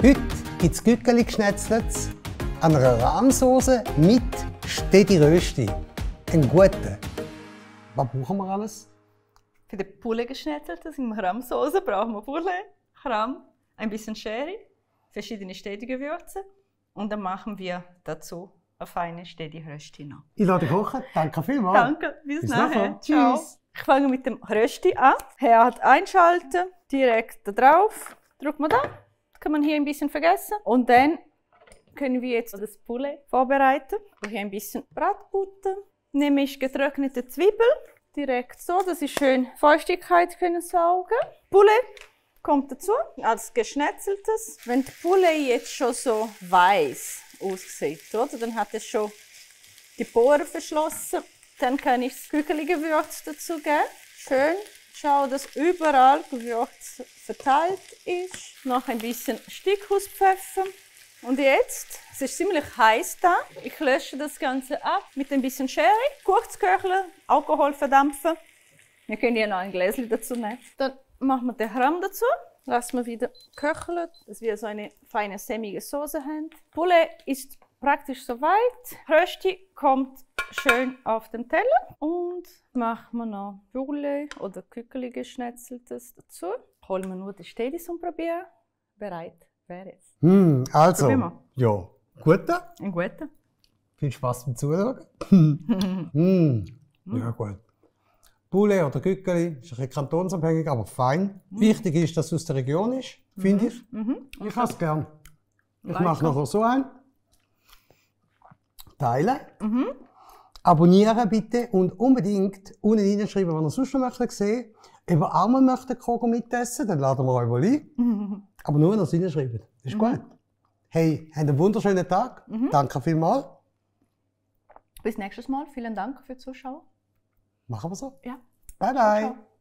Heute gibt es Gückeli geschnetzeltes an einer Rahmsauce mit Stedi Rösti. Einen guten. Was brauchen wir alles? Für den Poulet geschnetzeltes in Rahmsauce brauchen wir Poulet, Rahm, ein bisschen Sherry, verschiedene Stedi-Gewürze und dann machen wir dazu eine feine Stedi-Rösti noch. Ich lasse dich kochen. Danke vielmals. Danke, bis nachher. Ciao. Tschüss. Ich fange mit dem Rösti an. Herd einschalten, direkt da drauf. Drückt man da, kann man hier ein bisschen vergessen. Und dann können wir jetzt das Poulet vorbereiten. Hier ein bisschen Bratbutter. Nehme ich getrocknete Zwiebel, direkt so, dass ich schön Feuchtigkeit können saugen. Poulet kommt dazu, als geschnetzeltes. Wenn der Poulet jetzt schon so weiß aussieht, oder, dann hat es schon die Poren verschlossen. Dann kann ich das Gückeli-Gewürz dazu geben. Schön schauen, dass überall Gewürz verteilt ist. Noch ein bisschen Steckhauspfeffer. Und jetzt, es ist ziemlich heiß da. Ich lösche das Ganze ab mit ein bisschen Sherry, kurz köcheln, Alkohol verdampfen. Wir können hier noch ein Gläschen dazu nehmen. Dann machen wir den Rahm dazu. Lassen wir wieder köcheln, dass wir so eine feine, sämige Soße haben. Poulet ist praktisch soweit. Rösti kommt schön auf den Teller. Und machen wir noch Poulet oder Gückeli geschnetzeltes dazu. Holen wir nur die Stedi zum Probieren. Bereit wäre es. Also, Probieren wir. ja, guter. Ein guter. Viel Spaß beim Zuschauen. Ja, gut. Poulet oder Gückeli ist ein bisschen kantonsabhängig, aber fein. Wichtig ist, dass es aus der Region ist, finde ich. Ich habe es gern. Ich mache nachher so ein. Teilen. Abonnieren bitte und unbedingt unten reinschreiben, wenn ihr sonst noch möchtet sehen. Ob ihr auch mal möchtet Kogo mitessen, dann laden wir euch mal ein. Aber nur, wenn ihr es reinschreibt. Ist gut. Hey, habt einen wunderschönen Tag. Danke vielmals. Bis nächstes Mal. Vielen Dank fürs Zuschauen. Machen wir so. Ja. Bye bye. Ciao.